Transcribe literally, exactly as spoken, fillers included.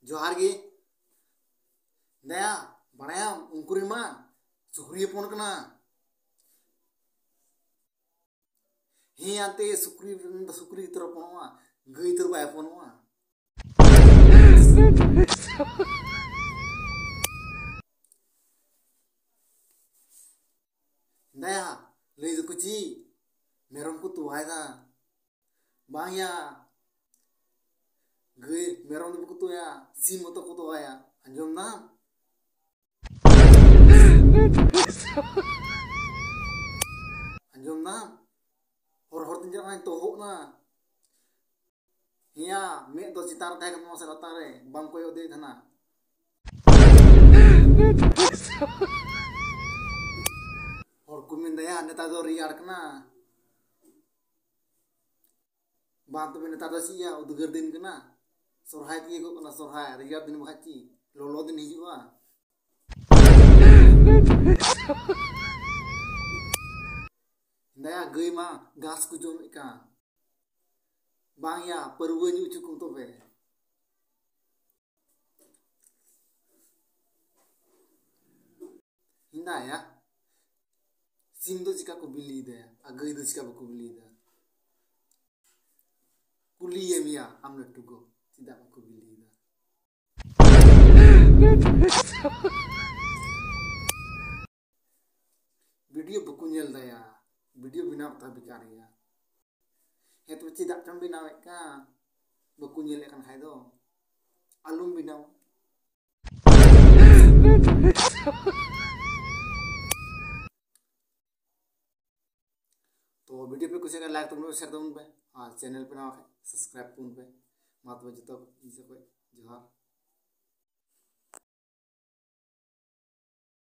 ᱡᱚᱦᱟᱨ ᱜᱮ᱾ ᱫᱟᱭᱟ, ᱵᱟᱲᱟᱭᱟᱢ, ᱩᱱᱠᱩ ᱨᱮᱱ ᱢᱟ ᱥᱩᱠᱨᱤ ᱦᱚᱯᱚᱱ ᱠᱟᱱᱟ᱾ ᱦᱮᱸ, ᱟᱱᱛᱮ ᱥᱩᱠᱨᱤ ᱨᱮᱱ ᱫᱚ ᱥᱩᱠᱨᱤ ᱩᱛᱟᱹᱨ ᱦᱚᱯᱚᱱᱚᱜᱼᱟ, ᱜᱟᱹᱭ ᱩᱛᱟᱹᱨ ᱵᱟᱭ ᱦᱚᱯᱚᱱᱚᱜᱼᱟ᱾ ᱫᱟᱭᱟ, ᱞᱟᱹᱭ ᱫᱚᱠᱚ ᱪᱮᱫ ᱢᱮᱨᱚᱢ ᱠᱚ ᱛᱚᱣᱟᱭᱮᱫᱟ? ᱵᱟᱝ ᱭᱟ, ᱜᱟᱹᱭ ᱢᱮᱨᱚᱢ ᱫᱚ ᱵᱟᱠᱚ ᱛᱚᱣᱟᱭᱟ, ᱥᱤᱢ ᱢᱚᱛᱚ ᱠᱚ ᱛᱚᱣᱟᱭᱟ᱾ ᱟᱸᱡᱚᱢ ᱫᱟᱢ? ᱟᱸᱡᱚᱢ ᱫᱟᱢ? ᱦᱚᱨ ᱦᱚᱨ ᱛᱮᱧ ᱪᱟᱞᱟᱜ ᱠᱟᱱᱟ, ᱛᱚᱦᱚᱜ ᱱᱟ᱾ ᱦᱮᱸᱭᱟ, ᱢᱮᱫ ᱫᱚ ᱪᱮᱛᱟᱱ ᱨᱮ ᱛᱟᱦᱮᱸ ᱠᱟᱱ ᱛᱟᱢᱟ ᱥᱮ ᱞᱟᱛᱟᱨ ᱨᱮ? ᱵᱟᱢ ᱠᱚᱭᱚᱜ ᱤᱫᱤᱭᱮᱫ ᱛᱟᱦᱮᱱᱟ᱾ ᱦᱚᱲ ᱠᱚ ᱢᱮᱱ ᱫᱟᱭᱟ, ᱱᱮᱛᱟᱨ ᱫᱚ ᱨᱮᱭᱟᱲ ᱠᱟᱱᱟ᱾ ᱵᱟᱝ ᱛᱚᱵᱮ ᱱᱮᱛᱟᱨ ᱫᱚ ᱪᱮᱫ ᱭᱟ, ᱩᱫᱽᱜᱟᱹᱨ ᱫᱤᱱ ᱠᱟᱱᱟ᱾ ᱥᱚᱨᱦᱟᱭ ᱛᱤᱭᱳᱜᱚᱜ ᱠᱟᱱᱟ, ᱥᱚᱨᱦᱟᱭ, ᱨᱮᱭᱟᱲ ᱫᱤᱱ ᱵᱟᱠᱷᱟᱡ ᱪᱮᱫ, ᱞᱚᱞᱚ ᱫᱤᱱ ᱦᱤᱡᱩᱜᱼᱟ᱾ ᱫᱟᱭᱟ, ᱜᱟᱹᱭ ᱢᱟ ᱜᱷᱟᱥ ᱠᱚ ᱡᱚᱢᱮᱫ ᱠᱟᱱ᱾ ᱵᱟᱝ ᱭᱟ, ᱯᱟᱹᱨᱣᱟᱹ ᱧᱩ ᱦᱚᱪᱚ ᱠᱚᱢ ᱛᱚᱵᱮ᱾ ᱦᱮᱸᱫᱟᱭᱟ, ᱥᱤᱢ ᱫᱚ ᱪᱤᱠᱟ ᱠᱚ ᱵᱤᱞᱤᱭᱮᱫᱟ ᱟᱨ ᱜᱟᱹᱭ ᱫᱚ ᱪᱤᱠᱟ ᱵᱟᱠᱚ ᱵᱤᱞᱤᱭᱮᱫᱟ? ᱠᱩᱞᱤᱭᱮ ᱢᱮᱭᱟ ᱟᱢ ᱞᱟᱹᱴᱩ ᱜᱚ, ᱪᱮᱫᱟᱜ ᱵᱟᱠᱚ ᱵᱤᱞᱤᱭᱮᱫᱟ? ᱵᱷᱤᱰᱤᱭᱳ ᱵᱟᱠᱚ ᱧᱮᱞ ᱫᱟᱭᱟ, ᱵᱷᱤᱰᱤᱭᱳ ᱵᱮᱱᱟᱣ ᱠᱟᱛᱷᱟ ᱵᱮᱠᱟᱨ ᱜᱮᱭᱟ᱾ ᱦᱮᱸ, ᱛᱚᱵᱮ ᱪᱮᱫᱟᱜ ᱪᱚᱢ ᱵᱮᱱᱟᱣᱮᱫ ᱠᱟᱱ? ᱵᱟᱠᱚ ᱧᱮᱞᱮᱫ ᱠᱟᱱ ᱠᱷᱟᱡ ᱫᱚ ᱟᱞᱚᱢ ᱵᱮᱱᱟᱣᱟ᱾ ᱛᱚ ᱵᱷᱤᱰᱤᱭᱳ ᱯᱮ ᱠᱩᱥᱤᱭᱟᱜ ᱠᱷᱟᱱ ᱞᱟᱭᱤᱠ ᱛᱟᱵᱚᱱ ᱯᱮ, ᱥᱮᱭᱟᱨ ᱛᱟᱵᱚᱱ ᱯᱮ, ᱟᱨ ᱪᱮᱱᱮᱞ ᱯᱮ ᱱᱟᱣᱟ ᱠᱷᱟᱱ ᱥᱟᱵᱥᱠᱨᱟᱭᱤᱵ ᱛᱟᱵᱚᱱ ᱯᱮ᱾ ᱢᱟ ᱛᱚᱵᱮ ᱡᱚᱛᱚ ᱤᱧ ᱥᱮᱫ ᱠᱷᱚᱱ ᱡᱚᱦᱟᱨ᱾